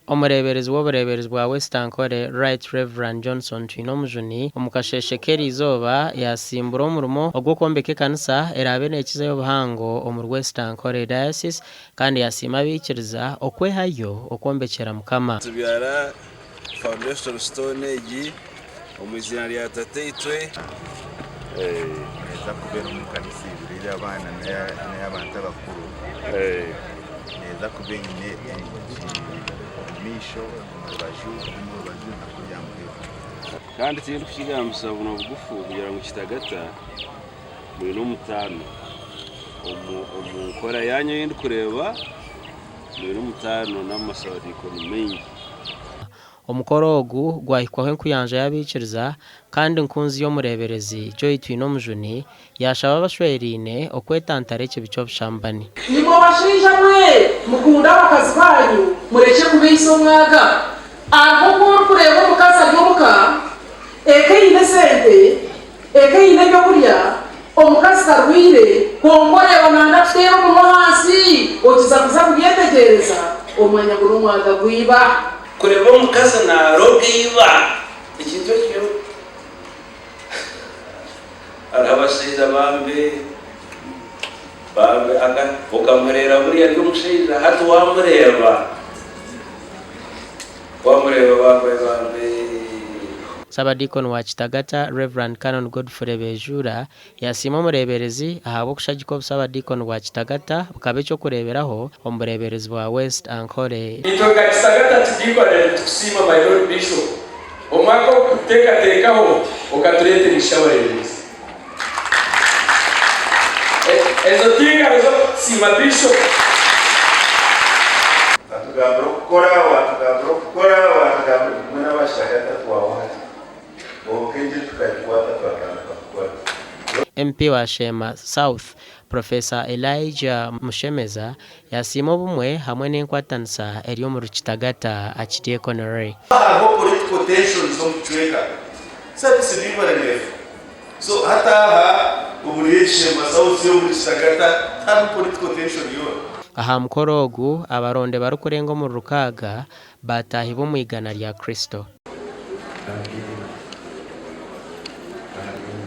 Omureeberezi w'obureeberezi bwa West Ankole, Right Rev. Johnson Twinomujuni, omu kasheeshe k'eriizooba yaasimbura omurimo ogw'okwombeka ekanisa eraabe neekizayo obuhango omuri West Ankole Diocese kandi yaasiima abaikiriza okwehayo okwombekyera Mukama. Tubyara foundation stone egi omu iziina rya Tataitwe. Neeza kuba eri omu kanisa ibiri ey'abaana n'ey'abantu abakuru. Neeza kuba eine enyigi omu maisho, omu rubaju, n'omu rubaju na kuriya muheru. Kandi tindikukigambisa buno bugufu kugira ngu kitagata mwine omutaano omu nkora yaanyu ei ndikureeba mwine omutaano n'amasabadiikoni maingi. Omukoro ogu gwahikwaho enkuyanja y'abaikiriza kandi nkunzi y'omureeberezi Joy Twinomujuni yaashaba abashweraine okwetantara ekibi ky'obushambani. Imwe bashaija mwe, mukunde abakazi baanyu, murekye kubaitsa omwaga. Hariho obu orikureeba omukazi ari omuka, eka eine esente, eka eine ebyokurya, omukazi tarwaire, kwonka oreeba nanga kuteera omunwa ahansi, okiza kuza kubyetegyereza, omanya ngu n'omwaga gw'iba. Kureeba omukazi naaroga iba ekintu ekyo hariho abashaija bambi bambi aka okamureeba buriya ari omushaija hati waamureeba waamureeba bambi bambi. Sabadiikoni wa Kitagata, Rev. Canon Godfrey Bejuura yasiima omureeberezi ahabw'okushagika obusabadiikoni bwa Kitagata bukaba eky'okureeberaho omu bureeberezi bwa West Ankole. Itwe nka Kitagata Diikonare nitukusiima my Lord Bishop omwaka ogu kututeekateekaho okatureetera Ishabareeberezi. Ezo tingaro z'okutusiima Bishop. Watugambira okukora, watugambira okukora, watugambira mbwenu aba Kitagata twawahati. Kwonka engiri tukagikwata twatandika kukora. MP wa Sheema South, Professor Elijah Mushemeza yasiima obumwe hamwe n'enkwatanisa eri omuri Kitagata Archdeaconry. Hariho political tensions omu kicweka. Service delivery neefa. So hati aha omuri egi Sheema South omuri Kitagata tiharimu political tension yoona. Aha mukoro ogu, abaronde barikurenga omuri rukaaga baataahibwa omu igana rya Kristo.